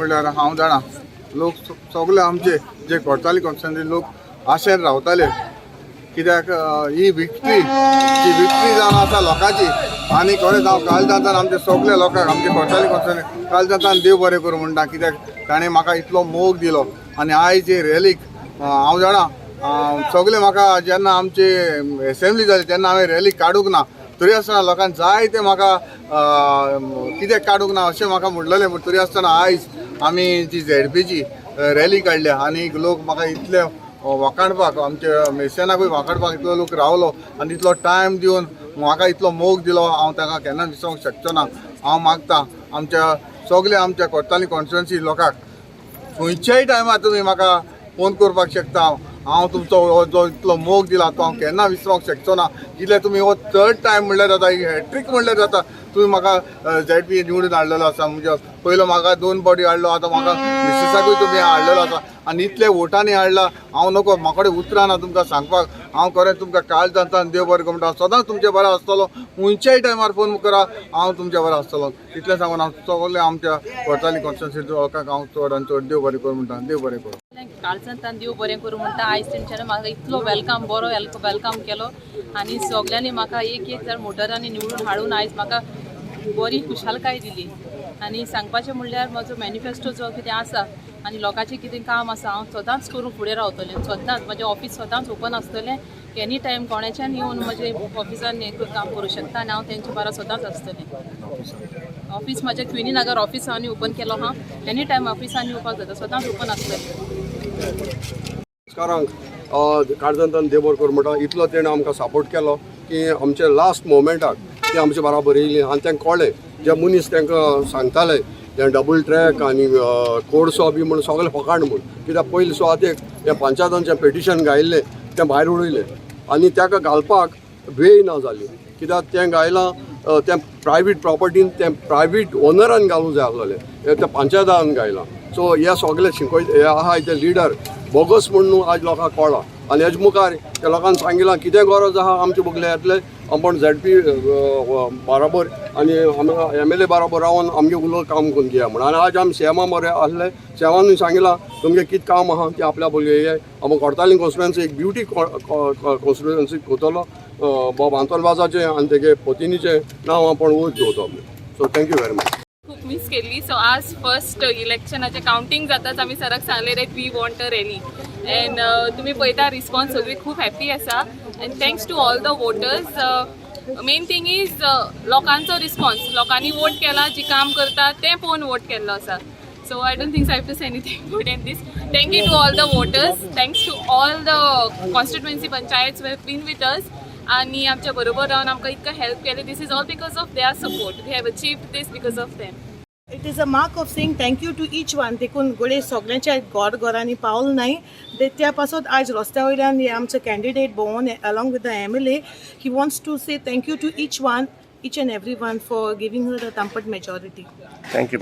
म्हणल्यार हांव जाणा, लोक सगळे आमचे जे कोडताली कॉन्स्टिट्युएन्सी लोक आशेन रावताले, कित्याक ही विक्ट्री, ही विक्ट्री जावन आसा लोकांची. आनी खरेंच हांव काल जाता आमचे सगळे लोकांक, आमचे कोडताली कॉन्स्टिट्युएन्सी काल जाता देव बरें करूं म्हणटा, कित्याक ताणें म्हाका इतलो मोग दिलो. आनी आयज हे रॅलीक हांव जाणा, सगळे म्हाका जेन्ना आमची एसेंब्ली जाली तेन्ना हांवें रॅली काडूंक ना, तरी आसतना लोकांक जाय ते म्हाका कित्याक काडूंक ना अशें म्हाका म्हणलेलें. पूण तरी आसतना आयज आमी जी झेडपीची रॅली काडल्या आनी लोक म्हाका इतले वाखाणपाक, आमच्या मेसेनाकूय वाखाणपाक इतलो लोक रावलो आनी इतलो टायम दिवन म्हाका इतलो मोग दिलो, हांव ताका केन्ना विसरोंक शकचो ना. हांव मागता आमच्या सगल्या आमच्या कोडताली कॉन्स्टिट्युएन्सी लोकांक, खंयच्याय टायमार तुमी म्हाका फोन करपाक शकता. हांव तुमचो हो जो इतलो मोग दिला तो हांव केन्ना विसरोंक शकचो ना. कित्याक तुमी हो थर्ड टायम म्हणल्यार जाता, हॅट्रीक म्हणल्यार जाता, तुमी म्हाका झेडपी निवडून हाडलेलो आसा. म्हणजे पयलो म्हाका दोन फावटी हाडलो, आतां म्हाका मिसिसाकूय तुमी हाडलेलो आसा आनी इतले वोटांनी हाडला. हांव नको, म्हाका कडेन उतरां ना तुमकां सांगपाक. हांव खरें तुमकां काळजांतल्यान देव बरें करूं म्हणटा. सदांच तुमचे बरो आसतलो. खंयच्याय टायमार फोन करा, हांव तुमच्या बरो आसतलो. इतलें सांगून हांव सगळें आमच्या कोडताली कॉन्स्टिट्युएन्सी लोकांक हांव चड आनी चड देव बरें करूं म्हणटा. देव बरें करूं. काळजांतल्यान देव बरें करूं म्हणटा. आयज तेंच्यांनी म्हाका इतलो welcome, बरो welcome केलो आनी सगल्यांनी म्हाका एक एक जर मोटरांनी निवडून हाडून आयज म्हाका बरी खुशालकाय दिली. आनी सांगपाचें म्हणल्यार म्हजो मॅनिफेस्टो जो कितें आसा आनी लोकांचें कितें काम आसा, हांव सदांच करूंक फुडें रावतलें. सदांच म्हजें ऑफीस सदांच ओपन आसतलें. एनी टायम कोणाच्यान येवन म्हजें ऑफिसान हें काम करूं शकता आनी हांव तेंचे बारा सदांच आसतलें. ऑफीस म्हजें क्विनी नगर ऑफीस आनी ओपन केलो आहा. एनी टायम ऑफिसान येवपाक जाता, सदांच ओपन आसतलें. कारांक काळजांतल्यान देव बरो करूं म्हणटा. इतलो तेणें आमकां सपोर्ट केलो की आमचे लास्ट मोमेंटाक ती आमचे बराबर येयली आनी तांकां कळ्ळें, जे मनीस तांकां सांगताले ते डबल ट्रॅक आनी कोळसो बी म्हूण सगळें फकांड म्हूण. कित्याक पयले सुवातेक तें पंचायतान पेटिशन घायल्लें तें भायर उडयलें आनी ताका घालपाक वेळ ना जाली, कित्याक तें घायलां तें प्रायवेट प्रॉपर्टीन, तें प्रायवेट ओनरान घालूंक जाय आसलेलें, तें पंचायतान घायलां. सो हे सगळे शिकय हे आहाय ते लिडर बोगस म्हूण न्हू आज लोकांक कळ्ळां. आनी हेज मुखार त्या लोकांक सांगिलां, कितें गरज आहा आमचे बगले येतले, आपूण झेडपी बराबर आनी आमकां एमएलए बराबर रावन आमगे उलोवन काम करून घेया म्हण. आनी आज आमी सीएमा मरे आसले, सीएमानूय सांगिलां तुमगें कितें काम आहा तें आपल्या बगले येयाय. आमी कोडताली कॉन्स्टिट्युएन्सी एक ब्युटी कॉन्स्टिट्युएन्सी करतलो. बाब आंतोन वाजाचें आनी तेगे पतिनीचें नांव आपूण वयर दवरतो. So thank you very much. खूप मिस केल्ली. सो आज फर्स्ट इलेक्शनाचें कावंटींग जाताच आमी सराक सांगलें that we want a rally and तुमी पळयता रिस्पॉन्स, सगळी खूब हॅप्पी आसा and thanks to all the voters. Main thing is लोकांचो रिस्पॉन्स. लोकांनी वोट केला, जी काम करता तें पळोवन वोट केल्लो आसा. So I don't think I have to say anything good in this. Thank you to all the voters. Thanks to all the constituency panchayats have been with us आणि आमच्या बरोबर रावन आमकां इतकं हेल्प केलें. This is all because of their support. We have achieved this because of them. It is a mark of saying thank you to each one. देखून घडये सगळ्यांच्या घर घरांनी पावल नाही त्या पासत आज रस्त्या वयल्यान हे आमचे कॅन्डिडेट भोंवून along with the MLA, he wants to say thank you to each one, each and every one for giving her the thumped majority. Thank you.